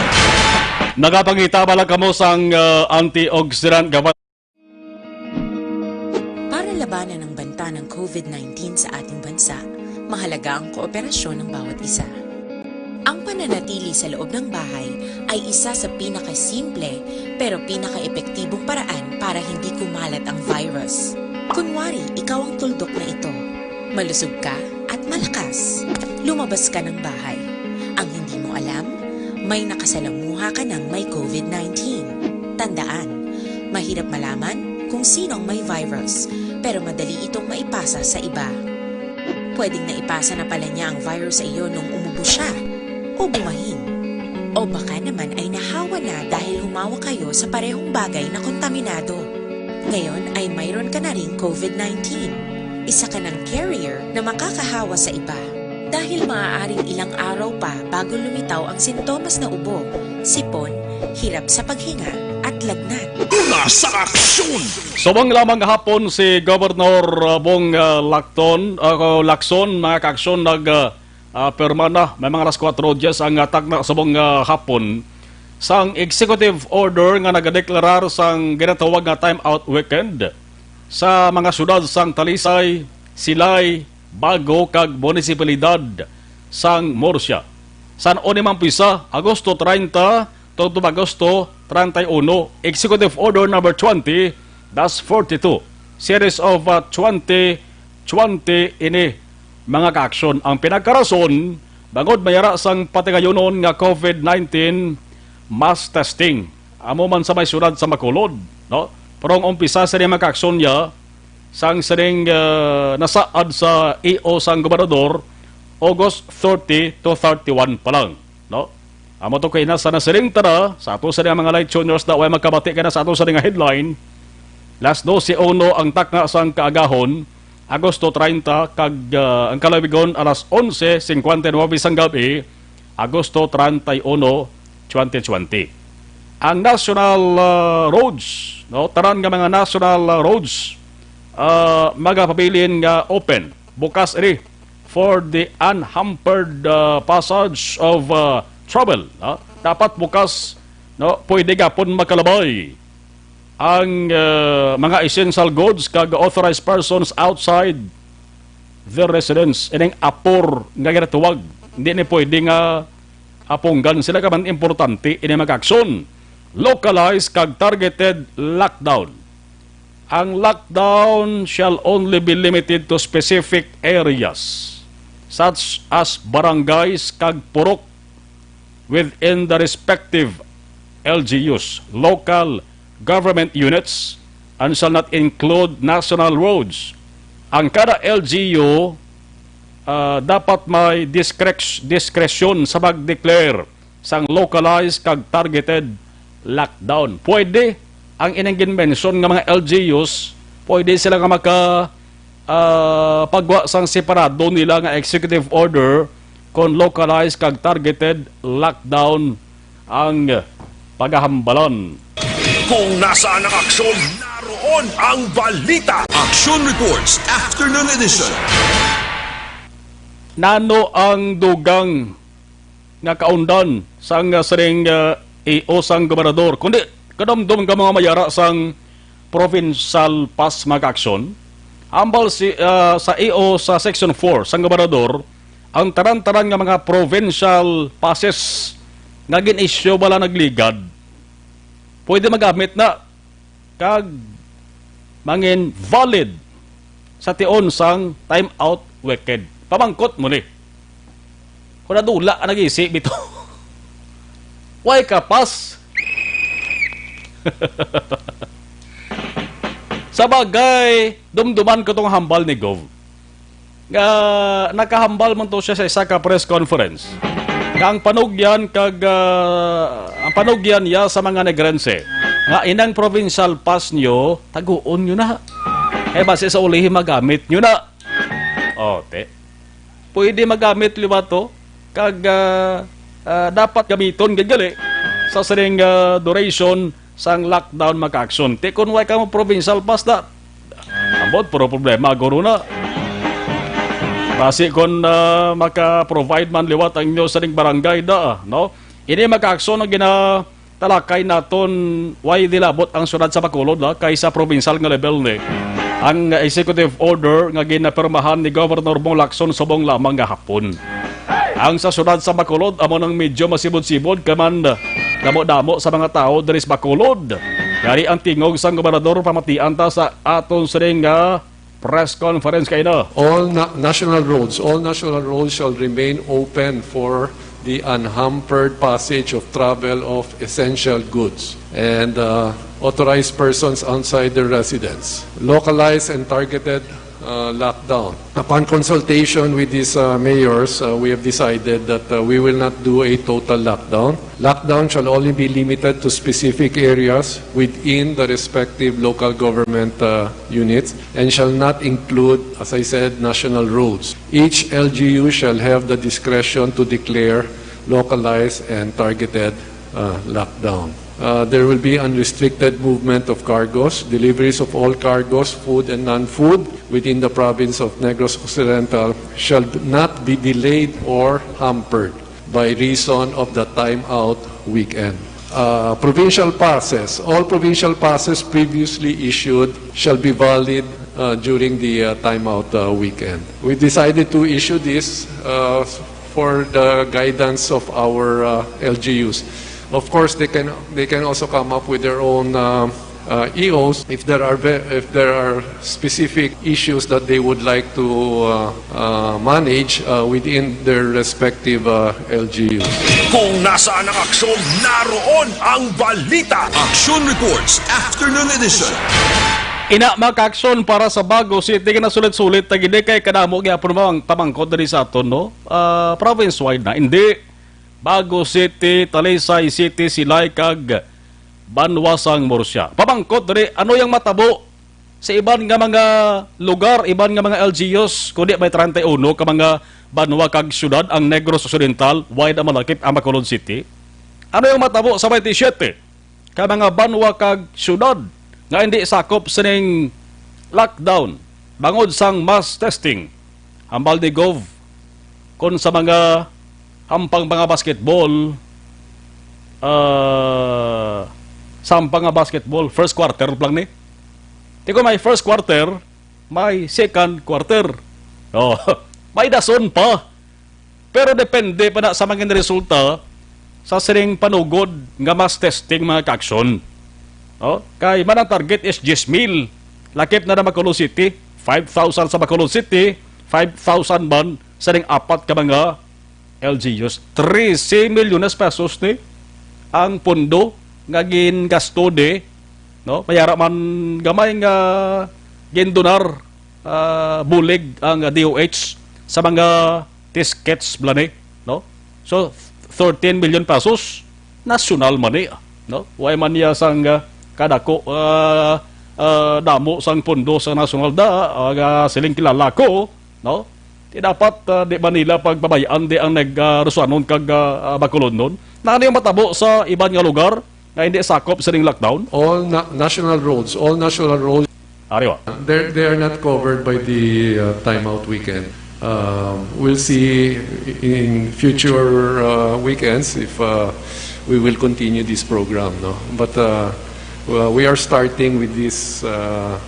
Nakapangita bala kamo sang, uh, antioxidant gabay? Para labanan ang banta ng COVID nineteen sa ating bansa, mahalaga ang kooperasyon ng bawat isa. Ang pananatili sa loob ng bahay ay isa sa pinakasimple pero pinakaepektibong paraan para hindi kumalat ang virus. Kunwari, ikaw ang tuldok na ito. Malusog ka at malakas. Lumabas ka ng bahay. Ang hindi mo alam, may nakasalamuha ka ng may COVID nineteen. Tandaan, mahirap malaman kung sino ang may virus, pero madali itong maipasa sa iba. Pwedeng naipasa na pala niya ang virus sa iyo nung umubo siya o bumahin. O baka naman ay nahawa na dahil humawak kayo sa parehong bagay na kontaminado. Ngayon ay mayroon ka na ring COVID nineteen. Isa ka ng carrier na makakahawa sa iba. Dahil maaaring ilang araw pa bago lumitaw ang sintomas na ubo, sipon, hirap sa paghinga, at lagnat. Una sa aksyon! Subong lamang hapon si Gobernador, uh, Bong, uh, Lacton, uh, Lacson, mga kaaksyon, nag, uh, uh, pirma na. May mga alas kuwatro diyes ang, uh, takna subong, uh, hapon sang executive order nga nagadeklarar sang ginatawag nga time out weekend sa mga syudad sang Talisay, Silay, Bago kag munisipalidad sang Murcia. San-o ni maumpisa? Agosto treinta tubtob Agosto treinta y uno, Executive Order Number Twenty dash forty-two, Series of, uh, twenty twenty ini, mga kaaksyon. Ang pinagkarason, bangod may ara sang patigayunon nga COVID nineteen mass testing. Amo man sa may syudad sa Bacolod, no? Pero ang umpisa sini, mga kaaksyon, niya sang sining, ah, nasaad sa E O sang gobernador, August thirty to thirty-one pa lang, no? Amo to kay nasa na sining tara sa ato sa mga light tuners na way magkabati ka na sa ato sa nga headline. Las doce uno ang takna sang kaagahon, Agosto treinta, kag, ah, ang kalawigon alas onse cincuenta y nueve sang gab-i, Agosto treinta y uno, twenty twenty. Ang national, ah, roads, no, tanan nga mga national, ah, roads, ah, magapabilin nga open bukas ini for the unhampered, ah, passage of, ah, travel, no? Dapat bukas, no, pwede gapon makalabay ang, ah, mga essential goods kag authorized persons outside their residence. Ining apor nga ginatawag, hindi ni pwede nga apunggan sila, kay man importante ini, mga kaaksyon. Localized kag targeted lockdown. Ang lockdown shall only be limited to specific areas such as barangays kag purok within the respective L G Us, local government units, and shall not include national roads. Ang kada L G U, ah, dapat may discrec-, discretion sa pag-declare sang localized kag targeted lockdown. Pwede ang ining ginmention nga mga L G Us, pwede sila nga maka, ah, pagwa sang separado nila nga executive order kon localized kag targeted lockdown ang pagahambalan. Kung nasaan ang aksyon, naroon ang balita. Action Reports, Afternoon Edition. Nano ang dugang nga kaundan sang, ah, sining, ah, E O sang gobernador, kundi kadumdom nga mga mayara sang provincial pass, mga kaaksyon. Hambal si, ah, sa E O sa Section four sang gobernador, ang tanan-tanan nga mga provincial passes nga gin-issue bala nagligad, pwede magamit na kag mangin valid sa tion sang time out weekend. Pamangkot mo ni. Kung nadula ka nag-isi, bito. Way kapas. Sa bagay, dumduman ko tong hambal ni Gov. Nga nakahambal man to siya sa isa ka press conference. Nga ang panugyan kag, ah, ang panugyan niya sa mga Negrense nga inang provincial pass nyo, taguon nyo na. Eh, basi sa ulihi magamit nyo na. Oh, te. Pwede magamit liwat to. Kag, ah, ah, dapat gamiton gid gali sa sining, ah, duration sang lockdown, mga kaaksyon. Ti kun way ka mo provincial pass da. Ambot, puro problema, guro na. Basi kun, ah, maka-provide man liwat ang inyo sining barangay da, no? Ini, mga kaaksyon, ang gina-, talakay naton, way nilabot ang siyudad sa Bacolod, ha, kay sa provincial nga level ni. Ang executive order nga ginapirmahan ni Governor Bong Lacson subong lamang nga hapon. Ang sa siyudad sa Bacolod amo nang medyo masibod-sibod kay man damo-damo sa mga tawo diri sa Bacolod. Yari ang tingog sang gobernador, pamatian ta sa aton sining nga press conference kay na. All na-, national roads, all national roads shall remain open for the unhampered passage of travel of essential goods and, uh, authorized persons outside their residence. Localized and targeted, uh, lockdown. Upon consultation with these, uh, mayors, uh, we have decided that, uh, we will not do a total lockdown. Lockdown shall only be limited to specific areas within the respective local government, uh, units and shall not include, as I said, national roads. Each L G U shall have the discretion to declare localized and targeted, uh, lockdown. Uh, there will be unrestricted movement of cargos. Deliveries of all cargos, food and non-food, within the province of Negros Occidental shall not be delayed or hampered by reason of the timeout weekend. Uh, provincial passes. All provincial passes previously issued shall be valid, uh, during the, uh, timeout, uh, weekend. We decided to issue this, uh, for the guidance of our, uh, L G Us. Of course, they can, they can also come up with their own, uh, uh, E Os if there are ve-, if there are specific issues that they would like to, uh, uh, manage, uh, within their respective, uh, L G Us. Kung nasaan ang aksyon, naroon ang balita. Action Reports, Afternoon Edition. Ina, mga kaaksyon, para sa Bago City, nga nasulit-sulit na gid kay kadamo gyapon mga pamangkot diri sa aton, no? Ah, province-wide na. Hindi. Bago City, Talisay City, Silay, kag Banwa sang Murcia. Pamangkot diri, ano yang matabo sa iban nga mga lugar, iban nga mga L G Us, kundi may treinta y uno ka mga banwa kag syudad ang Negros Occidental, wide ang malakip ang Bacolod City? Ano yang matabo sa twenty-seven ka mga banwa kag syudad nga hindi sakop sining lockdown bangod sang mass testing? Hambal ni Gov, kon sa mga hampang mga basketball, ah, sa hampang nga basketball, first quarter lang ni. Ti kon may first quarter, may second quarter. Oh, may dason pa. Pero depende pa na sa mga resulta sa sining panugod nga mass testing, mga kaaksyon. Oh, kay man ang target is diyes mil. Lakip na na Bacolod City, five thousand sa Bacolod City, five thousand man sa ning apat ka mga L G Us. Trese milyones pesos ni ang pondo nga gingasto di, no? Mayara man gamay nga gindonar, ah, bulig ang D O H sa mga test kits bala ni, no? So, thirteen million pesos, national money, no? Way man niya sang, ah, kadako, ah, ah, damo sang pondo sa national da, ah, nga siling kilala ko, no? Di dapat, ah, di ba nila pagbabayaan di ang nag, ah, Rosuanon kag, ah, ah, Bacolodnon? Nano yung matabo sa iban nga lugar nga hindi sakop sining lockdown? All na- national roads, all national roads, Ari wa. they're, they are not covered by the uh, timeout weekend. Um, we'll see in future uh, weekends if uh, we will continue this program. No? But uh, well, we are starting with these uh,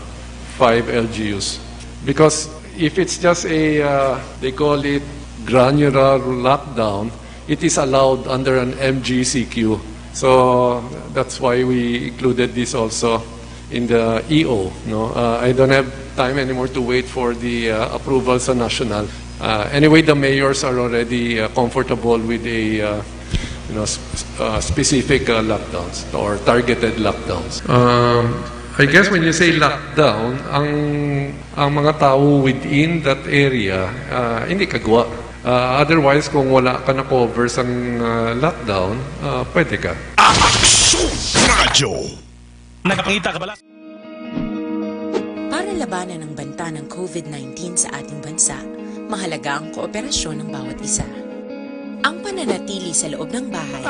five L G Us because if it's just a, uh, they call it granular lockdown, it is allowed under an M G C Q. So that's why we included this also in the E O. No, uh, I don't have time anymore to wait for the uh, approval sa national. Uh, anyway, the mayors are already uh, comfortable with a uh, you know sp- uh, specific uh, lockdowns or targeted lockdowns. Um, I guess when you say lockdown, ang ang mga tao within that area uh, hindi kagwa. Uh, otherwise, kung wala ka na cover sang uh, lockdown, uh, pwede ka. Aksyon Radyo. Nakakita ka bala? Para labanan ang banta ng COVID nineteen sa ating bansa, mahalaga ang kooperasyon ng bawat isa. Ang pananatili sa loob ng bahay,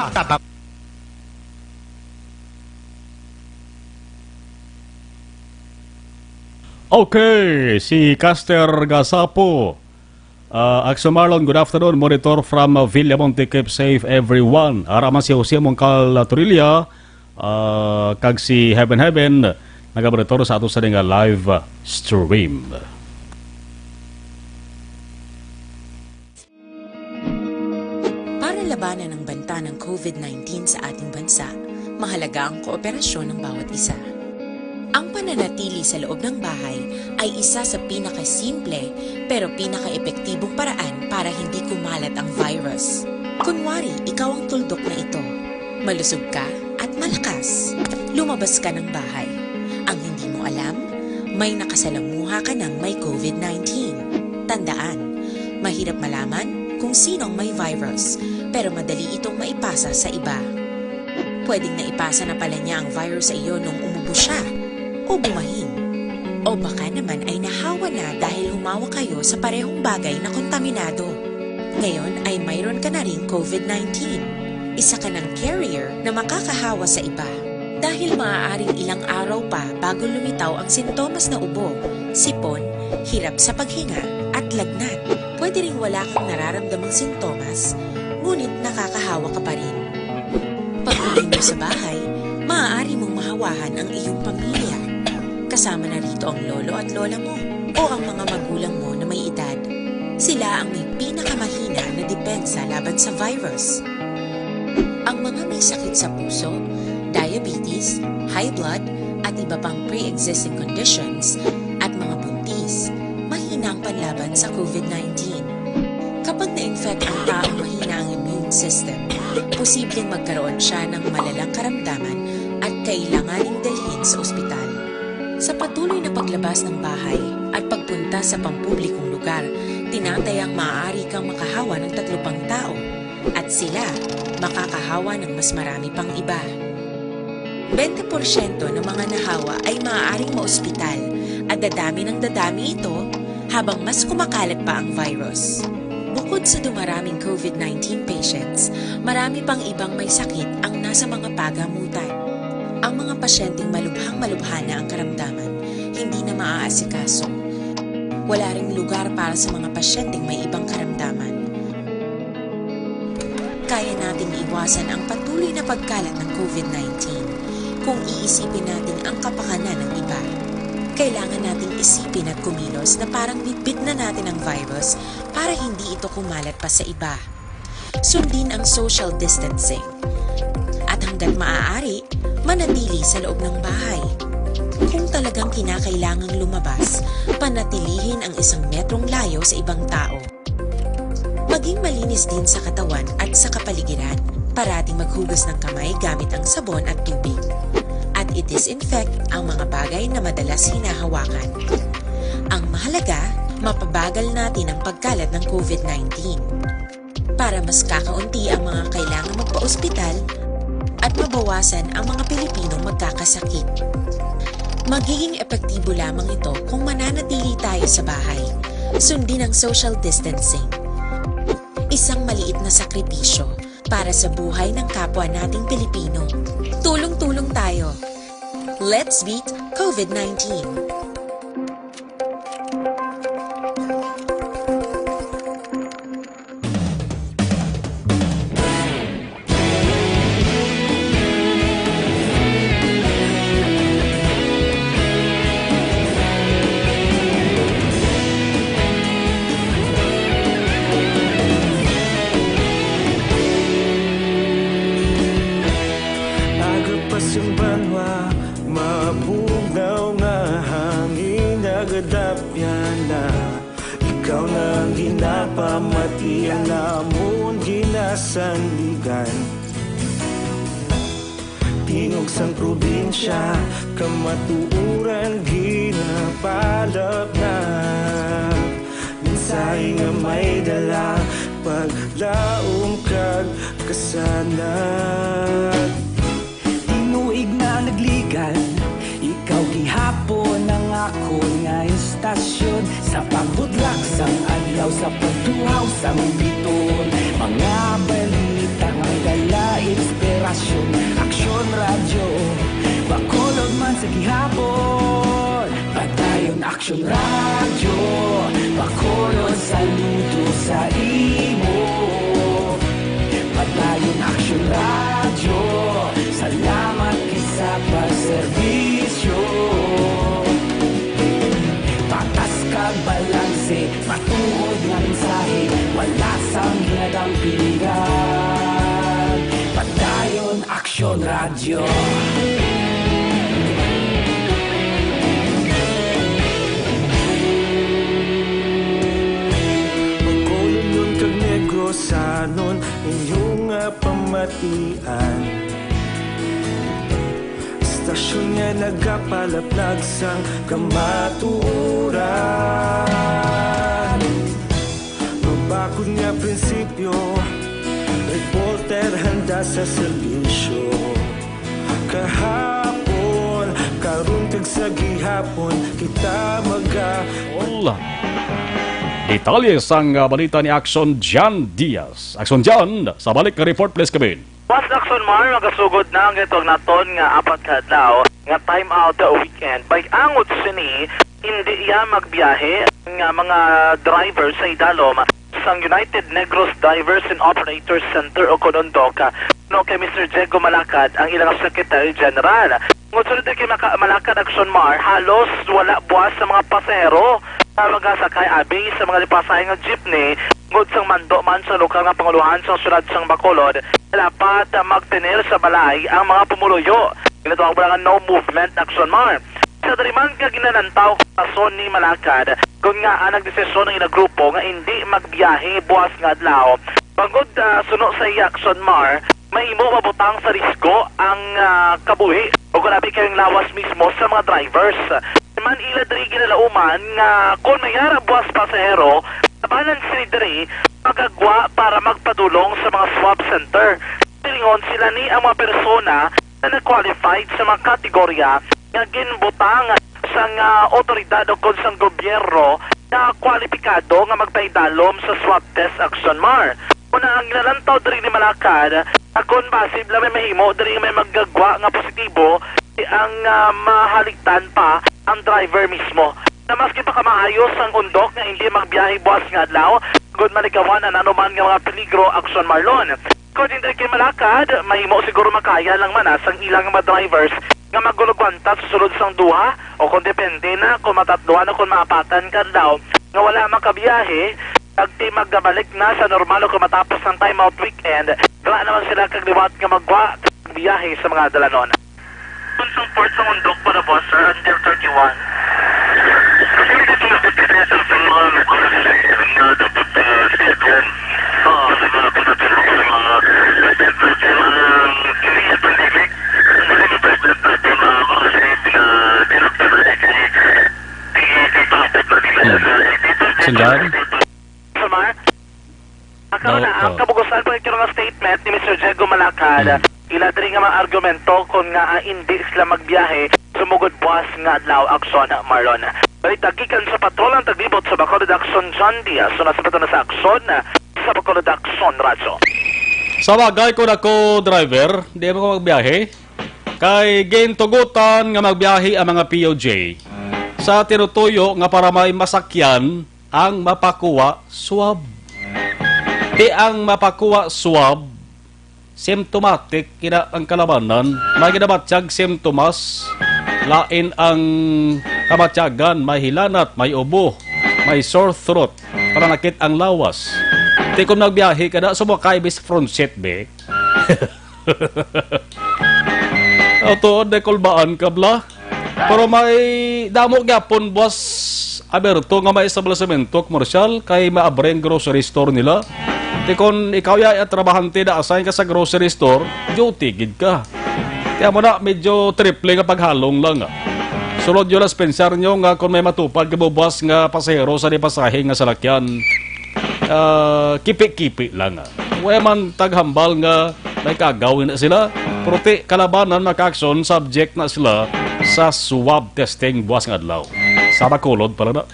Okay, si Caster Gasapo. Uh, Axel Marlon, good afternoon. Monitor from uh, Villamonte. Keep safe, everyone. Ara man si Jose Mongcal Torilla, uh, kag si Heaven Heaven, nagamonitor sa ato sa nga live stream. Para labanan ang banta ng COVID nineteen sa ating bansa, mahalaga ang kooperasyon ng bawat isa. Ang pananatili sa loob ng bahay ay isa sa pinakasimple pero pinakaepektibong paraan para hindi kumalat ang virus. Kunwari, ikaw ang tuldok na ito. Malusog ka at malakas. Lumabas ka ng bahay. Ang hindi mo alam, may nakasalamuha ka ng may COVID nineteen. Tandaan, mahirap malaman kung sino ang may virus, pero madali itong maipasa sa iba. Pwedeng naipasa na pala niya ang virus sa iyo nung umubo siya o bumahin. O baka naman ay nahawa na dahil humawa kayo sa parehong bagay na kontaminado. Ngayon ay mayroon ka na ring COVID nineteen. Isa ka ng carrier na makakahawa sa iba. Dahil maaaring ilang araw pa bago lumitaw ang sintomas na ubo, sipon, hirap sa paghinga, at lagnat. Pwede ring wala kang nararamdamang sintomas, ngunit nakakahawa ka pa rin. Pag-uwi mo sa bahay, maaari mong mahawahan ang iyong pamilya. Kasama na rito ang lolo at lola mo o ang mga magulang mo na may edad. Sila ang may pinakamahina na depensa laban sa virus. Ang mga may sakit sa puso, diabetes, high blood, at iba pang pre-existing conditions, at mga buntis, mahina ang panlaban sa COVID nineteen. Kapag na-infect ang taong mahina ang immune system, posibleng magkaroon siya ng malalang karamdaman at kailanganing dalhin sa ospital. Sa patuloy na paglabas ng bahay at pagpunta sa pampublikong lugar, tinatayang maaari kang makahawa ng tatlo pang tao at sila makakahawa ng mas marami pang iba. Bente porsyento ng mga nahawa ay maaaring maospital at dadami ng dadami ito habang mas kumakalat pa ang virus. Bukod sa dumaraming COVID nineteen patients, marami pang ibang may sakit ang nasa mga pagamutan. Ang mga pasyenteng malubhang-malubha na ang karamdaman, hindi na maaasikaso. Wala ring lugar para sa mga pasyenteng may ibang karamdaman. Kaya nating iwasan ang patuloy na pagkalat ng COVID nineteen kung iisipin natin ang kapakanan ng iba. Kailangan nating isipin at kumilos na parang bitbit na natin ang virus para hindi ito kumalat pa sa iba. Sundin ang social distancing. At hanggat maaari, manatili sa loob ng bahay. Kung talagang kinakailangang lumabas, panatilihin ang isang metrong layo sa ibang tao. Maging malinis din sa katawan at sa kapaligiran. Parating maghugas ng kamay gamit ang sabon at tubig. At i-disinfect ang mga bagay na madalas hinahawakan. Ang mahalaga, mapabagal natin ang pagkalat ng covid nineteen. Para mas kakaunti ang mga kailangang magpa-ospital at mabawasan ang mga Pilipinong magkakasakit. Magiging epektibo lamang ito kung mananatili tayo sa bahay, sundin ang social distancing. Isang maliit na sakripisyo para sa buhay ng kapwa nating Pilipino. Tulong-tulong tayo. Let's beat covid nineteen. Agapas ang banwa, mabugnaw nga hangin, nagadapyan na. Ikaw na ang ginapamati, ang amon ginasandigan. Tingog sang probinsya, kamatuoran ginapalapnak. Mensahe nga may dala, paglaom kag kasanag. Tinuig na nagligan, ikaw gihapon ang akon nga istasyon. Sa pagbudlak sang adlaw, sa pagtuhaw sang biton, mga balita nga dala inspirasyon. Aksyon Radyo, Bacolod man sa gihapon. Padayon Aksyon Radyo, Bacolod, saludo sa imo. Padayon Aksyon Radyo, salamat gid sa pagserbisyo. Patas kag balanse, matuod nga mensahe, wala sang ginadampigan. Padayon Aksyon Radyo. Bacolodnon kag Negrosanon, inyo nga pamatian. Istasyon nga nagapalaplag sang kamatuoran. Mabakod nga prinsipyo, reporter handa sa serbisyo. Kahapon, karon kag sa gihapon, kita maga- Hola. Detalye sang, ah, balita ni Aksyon Jan Diaz. Aksyon Jan, sa balik nga report, please come in. Boss Aksyon Mar, magasugod na ang gitawag naton nga apat ka adlaw nga time out weekend. Bag-angot sini, hindi iya magbiyahe nga mga driver sa idalom sang United Negros Drivers and Operators Center o kon UNDOC, no, kay Mister Diego Malacad ang ilang Secretary General. Tungod sini kay Maka-, Malacad, Aksyon Mar, halos wala buwas sa mga pasahero nga magasakay abi sa mga lipasahe nga jeepney, tungod sang mando man sa lokal nga pangulohan sa siyudad sang Bacolod, dapat magtener sa balay ang mga pumuluyo. Ginatawag mo nga no movement, Aksyon Mar. Sa diri man nga ginalantaw rason ni Malacad, kon ngaa nagdesisyon ang ila grupo nga indi magbiyahe buwas nga adlaw. Bangod, ah, suno sa iya, Aksyon Mar, mahimo mabutang sa risgo ang, ah, kabuhi o kon abi kay ang lawas mismo sa mga drivers. Man ila diri ginalauman nga kon may ara buwas pasahero, tabanan sila diri magagwa para magpadulong sa mga swab center. Silingon sila ni ang mga persona nga nag-qualified sa mga kategorya nga ginbutang sang, ah, otoridad o kon sang gobyerno nga kwalipikado nga magpaidalom sa swab test, Aksyon Mar. Una, ang ginalantaw diri ni Malacad, akon basi lang may mahimo diri nga may magagwa nga positibo, ang, ah, mahaligtan pa ang driver mismo. Na maski pa kamaayo sang UNDOC nga hindi magbiyahe buwas nga adlaw, gud malikawan ang anuman nga mga peligro, Aksyon Mar. According diri kay Malacad, mahimo siguro makaya lang man na sang ilang mga drivers nga magulugwanta sa sulod sang duha o kung depende na kung matatluan o kung maapatan ka adlaw nga wala makabiyahe, kag ti magabalik na sa normal o kung matapos ang time out weekend, wala naman sila kag liwat nga magwa biyahe sa mga dalanon. Ang support sa UNDOC para buwas, sir, until thirty-one. Sir, gusto na sa mga lugar na dapat, uh, stay at home. Hmm. Sundar? Samar? Ako Daw, na, ang oh. Kabugusan pa karon nga statement ni Mister Diego Malacad. Hmm. Ila diri nga mga argumento kon nga, ah, indi sila magbiyahe sumugod buwas nga adlaw, Aksyon, Marlon. Balita gikan sa Patrol ang Taglibot sa Bacolod, Aksyon, John Diaz. Una sa Patrol sa Aksyon sa Bacolod, Aksyon, Radyo. Sa bagay, kung ako driver, di mo ko magbiyahe. Kay gintugutan nga magbiyahe ang mga P O J sa tinutuyo nga para may masakyan ang mapakuha swab. Ti ang mapakuha swab, symptomatic kina ang kalabanan, may ginabatyag symptoms, lain ang kabatyagan, may hilanat, may ubo, may sore throat, pananakit ang lawas. Ti kung nagbiyahe ka na, sumakay bis front seat, be. Ato, dekolbaan ka, bla. Pero may damo gyapon, boss Aberto, nga may establisemento komersyal kay maabre ang grocery store nila. Ti kon ikaw ya, ya trabahante na assign ka sa grocery store, duty gid ka. Kaya mo na, medyo triple nga paghalong lang, ah. Sulod yun ang spensar nyo nga kung may matupad ka bubuas nga pasahero sa di pasahe nga salakyan, ah, kipi-kipi lang, ah. Wala man taghambal nga may kagawin na sila. Pero ti kalabanan, mga kaaksyon, subject na sila sa swab testing buwas nga adlaw. Sa Bacolod pala na.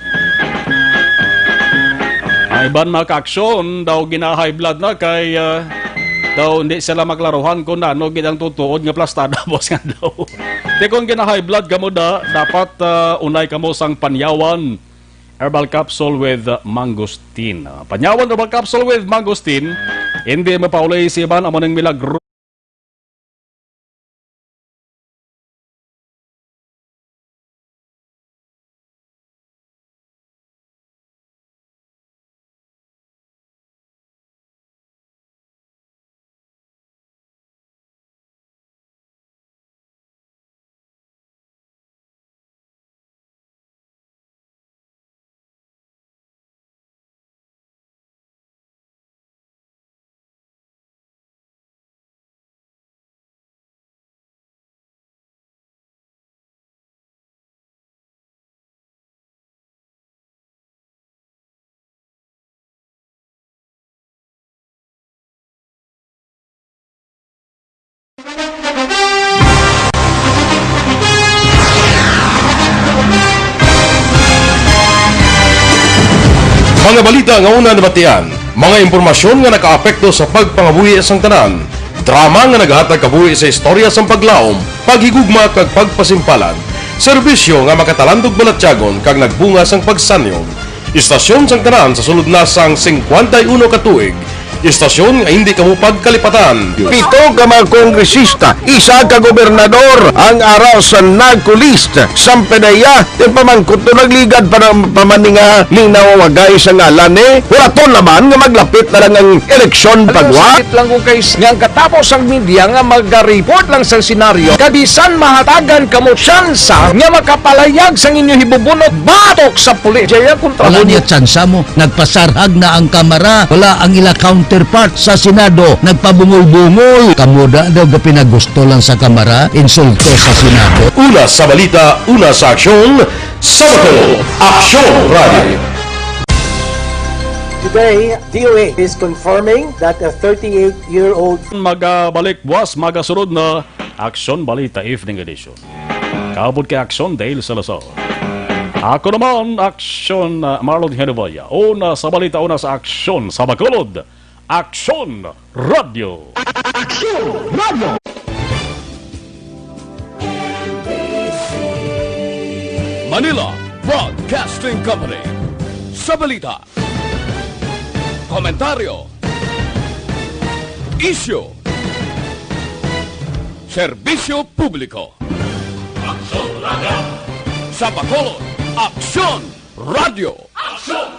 Ang iban, mga kaaksyon, daw gina-high blood na kay, ah, daw hindi sila maklaruhan kung ano gid ang tutuod nga plastada buwas nga adlaw. Ti kung gina-high blood kamo da, dapat, ah, unay kamo sang panyawan herbal capsule with, ah, mangosteen. Ah, panyawan herbal capsule with mangosteen, hindi mapauli si iban, amo ning milagro. Mga balita nga una nabatian, mga impormasyon nga nakaapekto sa pagpangabuhi sang tanan, drama nga nagahatag kabuhi sa istorya sang paglaom, paghigugma kag pagpasimpalan, serbisyo nga makatalandog balatyagon kag nagbunga sang pagsanyog. Istasyon sang tanan sa sulod na sang singkwenta y uno ka tuig. Istasyon nga hindi kamo pagkalipatan. Pito ka mga kongresista, isa ka gobernador ang ara sa NAGCO list. Sampe na iya, ti pamangkot to nagligad pa na, pa man ni nga linaw wagay sa ngalan ni. Wala to naman nga maglapit na lang ang eleksyon pagwa. Sakit lang kung kay nga ang katapos ang media nga maga-report lang sa senaryo, kabisan mahatagan kamo tsansa nga makapalayag sang inyo hibubunot batok sa pulis. Jaya kontra Wala mo. Niya tsansa mo. Nagpasarhag na ang Kamara. Wala ang ila counterpart sa Senado. Nagpabungol-bungol. Kamo da daw gapinagusto lang sa Kamara. Insulto sa Senado. Una sa balita, una sa aksyon, Sabado, Aksyon Radio. Today, D O A is confirming that a thirty-eight-year-old Magabalik buwas, magasunod na Aksyon Balita Evening Edition. Kaabot kay Aksyon Dale Salazar. Ako naman, Aksyon, uh, Marlon Genovia. Una sa balita, una sa aksyon sa Bacolod. Aksyon Radio. Aksyon Radio. Manila Broadcasting Company. Sa balita, komentaryo, isyu, serbisyo publiko. Aksyon Radio. Sa Bacolod, Aksyon Radio. Aksyon